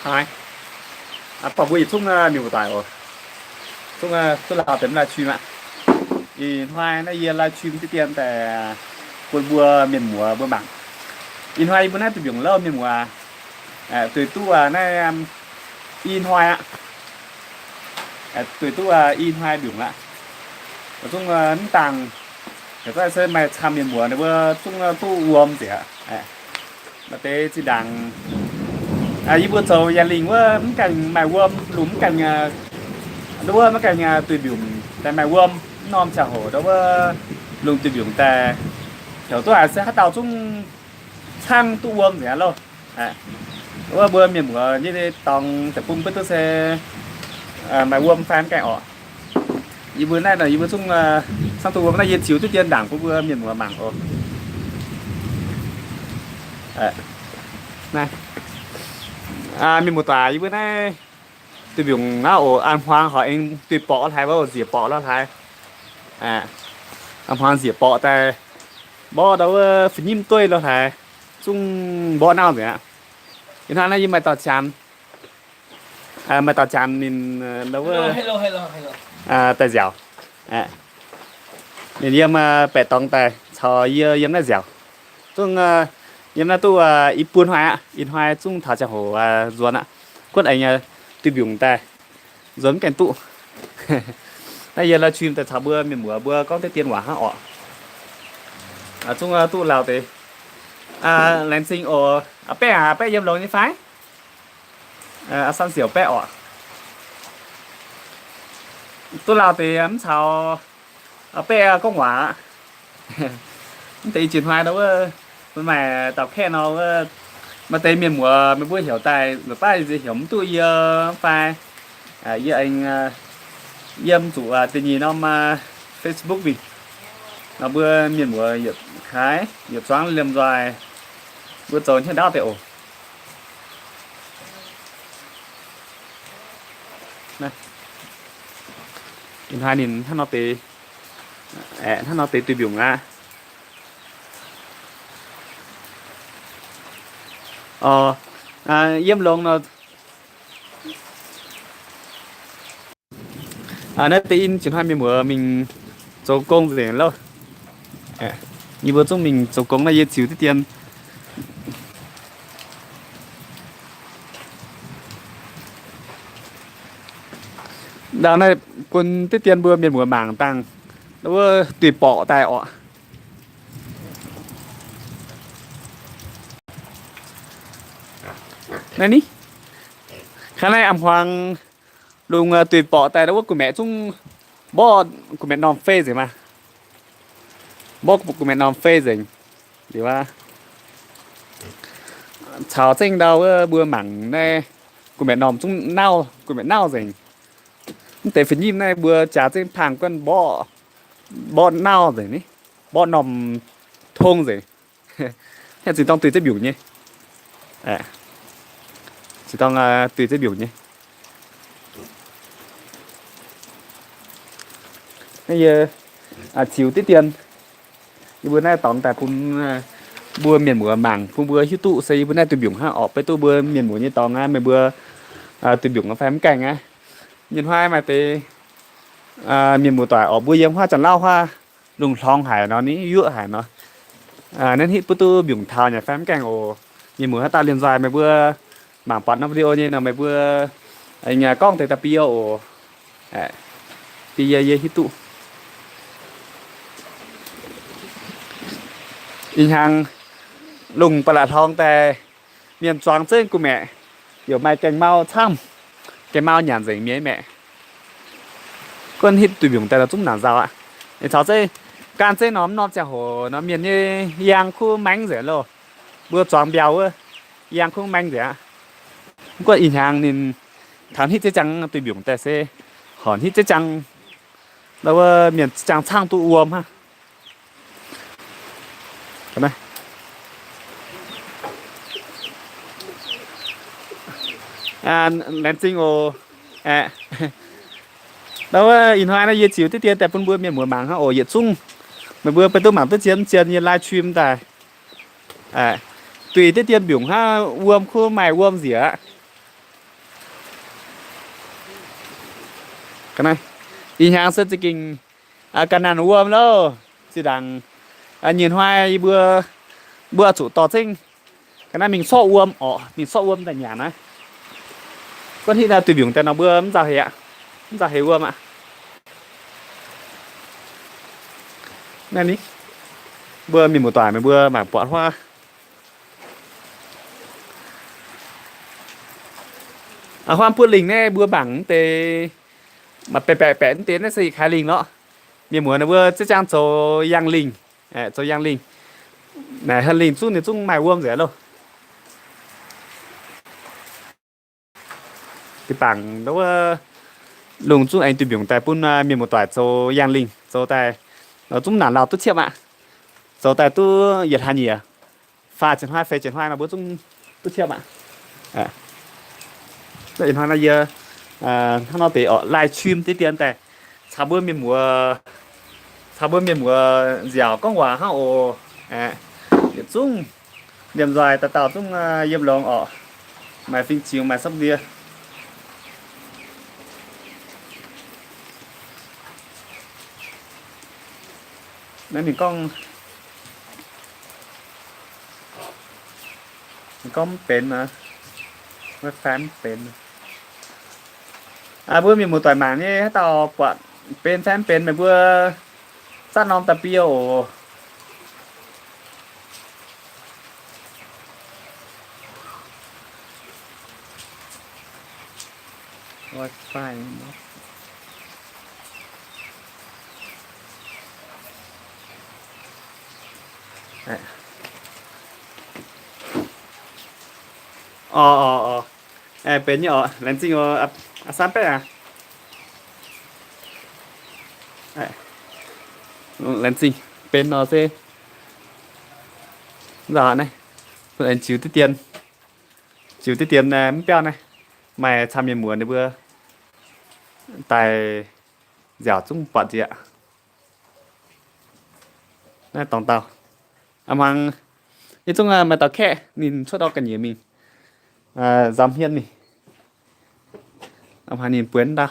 Haaix, buatc mbuo yietc zungv mienh muoz-doic oc. Zungv duqv lauh deix live stream aqv. Ih hnoi naaiv yie live stream diqv dien daaih bun mbuo mienh muoz mbuo mangc. Ih hnoi yie mbuo naaiv duih mbiungc lauh mienh muoz, duih duqv naaiv i hnoi aqv. Duih duqv i hnoi mbiungc aqv. Zungv mv dangh, se maaih camv mienh muoz ninh mbuo zungv duqv wuom nzengc aqv. Maaih deix zinh ndaangc yie mbuo zoux yaac lingh wuov mv gaengh maaih wuom, lungh mv gaengh, wuov mv gaengh duih mbiungc daaih maaih wuom, mv norm ziangh hoc ndau wuov lungh duih mbiungc daaih heuc duqv haiz se haaix dauh zungv camv duqv wuom nzengc aqv loh. Wuov mbuo mienh muoz nyei dorngx deic-bung beiv duqv se maaih wuom fai mv gaengh orqc. Yie mbuo naaiv nor yie mbuo zungv camv duqv wuom naaiv yie ziux diqv dien ndaangc bun mbuo mienh muoz mangc oc. Mienh muoz-doic, yie mbuo naaiv duih mbiungc naaiv oc, an hmuangx horpc aengx duih borqc lorh haaix, wuov nzieqc borqc lorh haaix. An hmuangx nzieqc borqc daaih mborqv ndau wuov fih nyimv dueiv lorh haaix, zungv mborqv nauv nzengc aqv. Ih hnoi naaiv yie maaih dauh janx, maaih dauh janx ninh ndau wuov daaih nziaauc. Ninh yiem baeqc dorngx daaih caux yie yiem naaiv nziaauc. Zungv yiem naaiv duqv i buo hnoi aqv. Ih hnoi zungv taux ziangh hoc nzuonx aqv. Gunv aengx duih mbiungc daaih nzuonx mv gaengh duqv. Naaiv yie live stream daaih caux mbuo mienh muoz mbuo gorngv deix dien waac hnangv orqc. Zungv duqv lauh deix. Laengz zingh oc. Baeqv aac, baeqv yiem longx nyei fai? Aa, san siouc baeqv orqc. Duqv lauh deix mv caux baeqv gorngv waac aqv. Mv deix i jiex hnoi nor wuov, maaih dauh kaeqv nor wuov, maaih deix mienh muoz meih mbuo heuc daaih la'baav nziex heuc mv duqv yie fai? Yie aengx yiem zuqc da'nyeic norm Facebook mingh nor, mbuo mienh muoz yietc kaaix yietc zuangx liemh nzoih mbuo zoux hnyouv ndaauv deix oc. Ih hnoi ninh hnangv nor deix, hnangv nor deix duih mbiungc aqv. Yiem longx nor, naaiv deix in jiex hnoi mienh muoz mingh zoux gong nzengc loh. Yie mbuo zungv mingh zoux gong naaiv yie ziux diqv dien. Ndau naaiv bun diqv dien mbuo mienh muoz mangc dangh wuov duih borqc daaih orqc. Naaiv ni, kangv naaiv am hmuangx lungh duih borqc daaih wuov gu'maeqc zungv mborqv gu'maeqc normh fei nzengc maah. Mborqv gu'maeqc normh fei nzengc. Liuz aqv, caux zengv ndau wuov mbuo mangc naaiv gu'maeqc normh zungv nauv, gu'maeqc nauv nzengc. Mv deix fih nyimv naaiv mbuo jaax zengv paanh guanh mborqv, mborqv nauv nzengc ni, mborqv normh tong nzengc. Haaix zingh dorng duih zengv mbiungc nyei. Zingh dorng duih zengv mbiungc nyei. Naaiv yie ziux diqv dien, yie mbuo naaiv dorngx daaih bun mbuo mienh muoz mangc, bun mbuo hiuv duqv se yie mbuo naaiv duih mbiungc hnangv orqc. Beiv duqv mbuo mienh muoz nyei dorngx aqv, meih mbuo duih mbiungc fai mv gaengh aqv. Nyei hnoi maaih deix mienh muoz-doic orqc, mbuo yiem huaav janx-lauv huaav lungh hlorngx haic nor, ninh yuoqv haic nor, naaiv hitv butv duqv mbiungc taux nyei fai mv gaengh oc. Mienh muoz haaix dauh liemh nzoih meih mbuo mangc buatc norm video nyei nor, meih mbuo gorngv deix daaih bun yie oc. Bun yie, yie hiuv duqv. Ih hnyangx lungh ba'laqc hlorngx daaih, mienh zuangx zengv gu'maeqc, yaac maaih gaeng-mau camv, gaeng-mau nyanc nzengc mi'aqv. Gunv hitv duih mbiungc daaih nor zungv naanc nzauh aqv. Caux zengv gan zengv norm norm ziangh hoc nor mienh nyei yangh kuv maengx nzengc loh. Mbuo zuangx mbiauh wuov, yangh kuv maengx nzengc aqv. Mv gunv ih hnyangx ninh taux hitv ziex ziangh duih mbiungc daaih se horpc hitv ziex ziangh, ndau wuov mienh ziex ziangh camv duqv wuom hnangv. Laengz zingh oc. Ndau wuov ih hnoi naaiv yie ziux diqv dien daaih bun mbuo mienh muoz mangc hnangv oc. Yietc zungv meih mbuo beiv duqv mangc duqv zien zien nyei live stream daaih. Duih diqv dien mbiungc hnangv, wuom kuv maaih wuom nzieqc aqv. Ga'naaiv ih hnyangx se za'gengh ga'naanh wuom loh. Zinh ndaangc nyei hnoi yie mbuo, mbuo zuqc dorh zengv ga'naaiv mingh sorqv wuom orqc, mingh sorqv wuom daaih nyanc naaiv. Guanh hitv naaiv duih mbiungc daaih nor mbuo mv nzauh heix aqv, mv nzauh heix wuom aqv. Naaiv ni, mbuo mienh muoz-doic meih mbuo mangc buatc huaav. Huaav buov lingh naaiv mbuo mangc deix, mangc baeqc baeqc baeqc deix naaiv se yietc kaaix lingh lorqc. Mienh muoz ninh mbuo ziex jaang zoux yangh lingh, zoux yangh lingh. Naaic heh lingh zungv ninh zungv maaih wuom nzengc loh. Deix bangc wuov lungh zungv aengx duih mbiungc daaih bun mienh muoz-doic zoux yangh lingh zoux daaih, zungv naanc lauh duqv ciepv aqv. Zoux daaih duqv yietc hlaax nyieqc, faah ziepc hnoi feix ziepc hnoi nor mbuo zungv duqv ciepv aqv. Ih hnoi naaiv yie hnangv nor deix orqc live stream deix dien daaih caux mbuo mienh muoz, caux mbuo mienh muoz nziaauc gorngv waac hnangv oc. Yietc zungv liemh nzoih dauh dauh zungv yiem longx orqc. Maaih fing-ziux maaih sapv ndie. Naaiv ninh gorngv, ninh gorngv mv benx, maiv fai mv benx. Mbuo mienh muoz-doic mangc nyei haaix dauh buatc benx fai mv benx meih mbuo zatv norm da'bie oc. Orqc, orqc, orqc. Benx nyei orqc, laengz zingh oc, aa, samv baeqv aac. Laengz zingh, benx nor se nzauh naaiv, aengx ziux diqv dien, ziux diqv dien mv biauv naaiv, maaih camv mienh muoz ninh mbuo daaih nziaauc zungv buatc nzieqc. Naaiv dorngx dauh, aa, hmuangx, yie zungv maaih dauh kaeqv ninh cuotv dorh ga'nyiec mingh nzamc hmien ninh, aa, hmuangx ninh bueix ndau.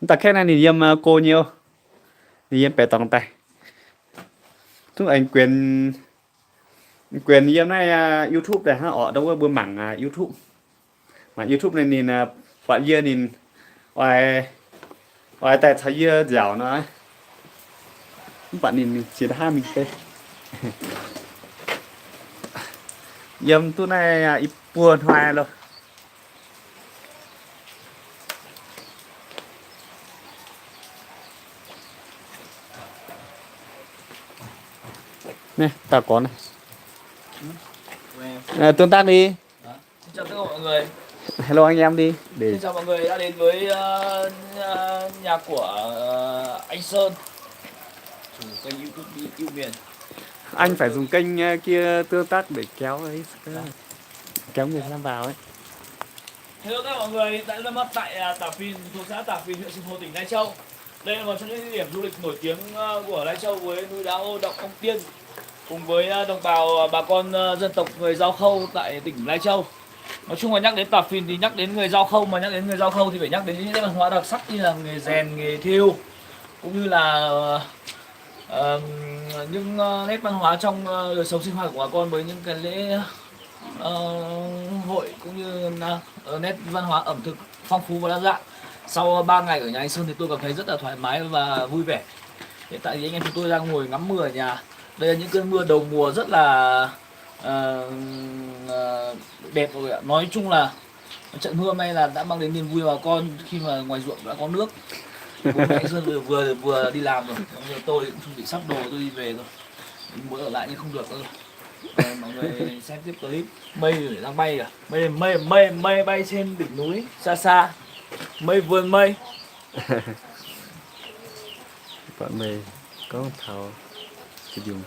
Mv dauh kaeqv naaiv ninh yiem go nyei oc. Ninh yiem baeqc dorngx daaih. Zungv aengx guenx, guenx yiem naaiv YouTube daaih hnangv orqc, ndau wuov mbuo mangc YouTube. Mangc YouTube naaiv ninh buatc yie ninh oix, oix daaih caux yie nziaauc nor. Mv baac ninh mingh qiex hnangv mingh deix. Yiem duqv naaiv i buo hnoi loh. Naaiv, daaih gorngv naaiv. Tương tác đi. Xin chào tất cả mọi người. Hello anh em đi. Để xin chào mọi người đã đến với, ờ, nhà, nhà của, ờ, anh Sơn, chủ kênh YouTube Đi Yêu Miền. Anh phải dùng kênh, ờ, kia tương tác để kéo ấy, kéo người ta vào ấy. Hello tất cả mọi người, hiện tại đang có mặt tại, à, Tả Phìn, thuộc xã Tả Phìn, huyện Sinh Hồ, tỉnh Lai Châu. Đây là một trong những địa điểm du lịch nổi tiếng, ờ, của Lai Châu với núi đá Ô Động Ông Tiên, cùng với, ờ, đồng bào, ờ, bà con, ờ, dân tộc người Dao Khâu tại tỉnh Lai Châu. Nói chung là nhắc đến Tả Phìn thì nhắc đến người Dao Khâu, mà nhắc đến người Dao Khâu thì phải nhắc đến những nét văn hóa đặc sắc như là nghề rèn, nghề thêu, cũng như là, ờ, ờm, những, ờ, nét văn hóa trong, ờ, đời sống sinh hoạt của bà con với những cái lễ, ờ, hội cũng như là, ờ, nét văn hóa ẩm thực phong phú và đa dạng. Sau ba ngày ở nhà anh Sơn thì tôi cảm thấy rất là thoải mái và vui vẻ. Hiện tại thì anh em chúng tôi đang ngồi ngắm mưa ở nhà. Đây là những cơn mưa đầu mùa rất là, ờ, ờ, đẹp rồi ạ. Nói chung là trận mưa hôm nay là đã mang đến niềm vui vào con khi mà ngoài ruộng đã có nước. Bố mẹ anh Sơn vừa, vừa, vừa đi làm rồi. Còn giờ tôi cũng chuẩn bị sắp đồ tôi đi về rồi. Muốn ở lại nhưng không được nữa rồi. Ờ, mọi người xem tiếp clip. Mây đang bay kìa. Mây, mây, mây, mây bay trên đỉnh núi xa xa. Mây, vườn mây. Buatc meih gorngv taux duih mbiungc.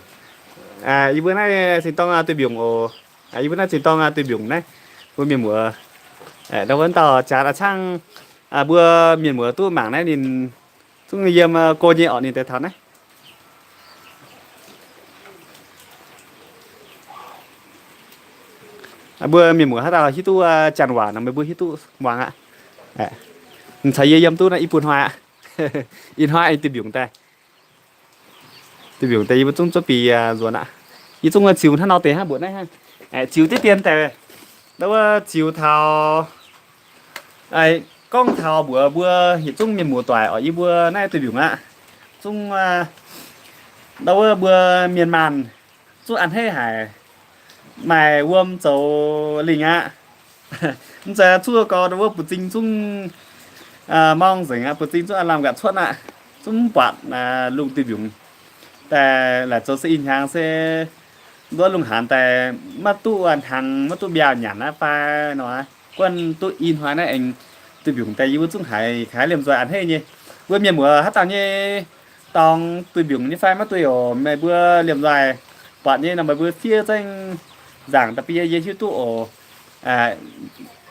Yie mbuo naaiv zinh dorng duih mbiungc oc. Yie mbuo naaiv zinh dorng duih mbiungc naaiv, mbuo mienh muoz, ndau wuov dauh jaax a'cangv, mbuo mienh muoz duqv mangc naaiv ninh zungv yiem go nyei orqc, ninh deix taux naaiv. Mbuo mienh muoz haaix dauh hiuv duqv janx waac nor, meih mbuo hiuv duqv muangx aqv. Caux yie yiem duqv naaiv i buo hnoi aqv. Ih hnoi aengx duih mbiungc daaih. Duih mbiungc daaih yie mbuo zungv zuov bieqc nzuonx aqv. Yie zungv ziux hnangv nor deix hnangv mbuoqc naaiv hnangv. Ziux diqv dien daaih, ndau wuov ziux taux, gorngv taux mbuox mbuo yietc zungv mienh muoz doic oc, yie mbuo naaiv duih mbiungc aqv. Zungv ndau wuov mbuo mienh maanh zungv a'hneiv haic, maaih wuom zoux lingh aqv. Mv zeiz cuotv gau ndau wuov buoz zing zungv morng nzengc aqv, buoz zing zungv aav lamh nqatc cuotv aqv, zungv mv buatc lungh duih mbiungc. Daaih laaic zoux se ih hnyangx se nduov lungh haanz daaih maiv duqv hnaangx, maiv duqv mbiauh nyanc aqv fai nor, guanh duqv i hnoi naaiv aengx duih mbiungc daaih yie mbuo zungv haiz kaaix liemh nzoih a'hneiv nyei. Mbuo mienh muoz haaix dauh nyei dorngx duih mbiungc nyei fai maiv duih oc, meih mbuo liemh nzoih buatc nyei nor meih mbuo fiev zengv nzaangc da'bie yie hiuv duqv oc.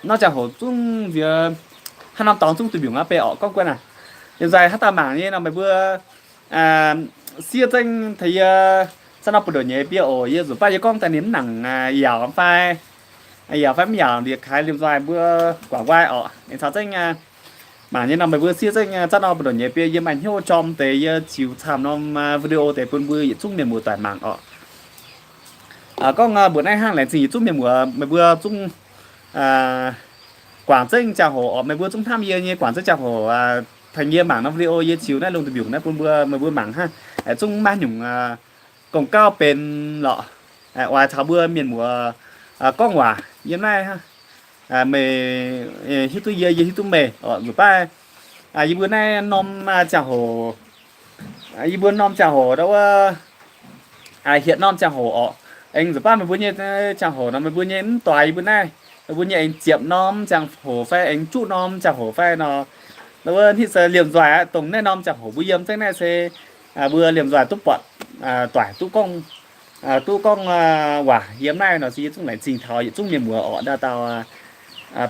Norm ziangh hoc zungv nziex hnangv norm dorngx zungv duih mbiungc aqv bei orqc, gorngv guanh aac. Liemh nzoih haaix dauh mangc nyei nor meih mbuo siev zengv taux yie za'gengh nor buoz-ndoqv nyei bie oc. Yie nzunc baav yie gorngv daaih ninh mv nangc yaauc fai, yaauc fai mv yaauc, liuz kaaix liemh nzoih mbuo guangc guai orqc. Aengx caux zengv mangc nyei nor meih mbuo siev zengv za'gengh nor buoz-ndoqv nyei bie yie maaih hnyouv jorm deix yie ziux camv norm video deix bun mbuo yietc zungv mienh muoz doic mangc orqc. Gorngv mbuox naaiv hnangv, laengz zingh yietc zungv mienh muoz, meih mbuo zungv guangc zengv ziangh hoc orqc, meih mbuo zungv hnamv yie nyei guangc zengv ziangh hoc tengx yie mangc norm video yie ziux naaiv lungh duih mbiungc naaiv bun mbuo, meih mbuo mangc hnangv, zungv maiv nyungc gong gauv benx lorqc. Oix caux mbuo mienh muoz gorngv waac yiem naaiv hnangv. Meih hiuv duqv yie, yie hiuv duqv meih oc. Nzunc baav yie mbuo naaiv norm ziangh hoc, yie mbuo norm ziangh hoc ndau wuov hietc norm ziangh hoc orqc. Aengx nzunc baav meih mbuo nyei ziangh hoc nor meih mbuo nyei mv doix yie mbuo naaiv, meih mbuo nyei aengx ziepc norm ziangh hoc fai aengx juqv norm ziangh hoc fai nor, ndau wuov hitv se liemh nzoih aqv. Dongh naaiv norm ziangh hoc mbuo yiem zengv naaiv se mbuo liemh nzoih duqv buatc doic duqv gorngv, duqv gorngv waac yiem naaiv nor se yie zungv laengz zingh taux yietc zungv mienh muoz orqc, ndau dauh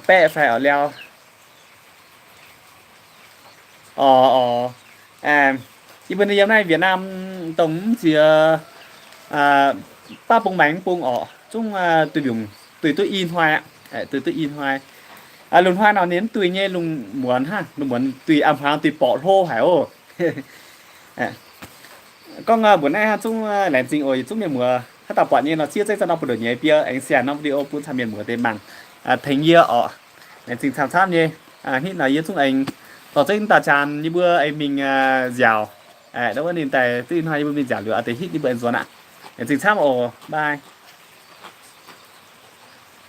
baeqv fai orqc liauz. Orqc, orqc, yie mbuo yiem naaiv Việt Nam dongh mv ziex baav bung maengx bung orqc, zungv duih mbiungc duih duqv i hnoi aqv, duih duqv i hnoi. Lungh hnoi nor ninh mv duih nyei, lungh muonz hnangv, lungh muonz duih a'hmuangx duih borqc hlo haic oc. Gorngv mbuox naaiv hnangv, zungv laengz zingh oc yietc zungv mienh muoz. Haaix dauh buatc nyei nor siev zengv za'gengh nor buoz-ndoqv nyei bie aengx share norm video bun camv mienh muoz deix mangc, tengx yie orqc. Laengz zingh camv-camv nyei. Hitv nor yie zungv aengx dorh zengv daaih jaan yie mbuo aengx mingh nziaauc. Ndau wuov ninh daaih duqv i hnoi yie mbuo mingh nziaauc liuz deix hitv yie mbuo aengx nzuonx aqv. Laengz zingh camv oc, bye.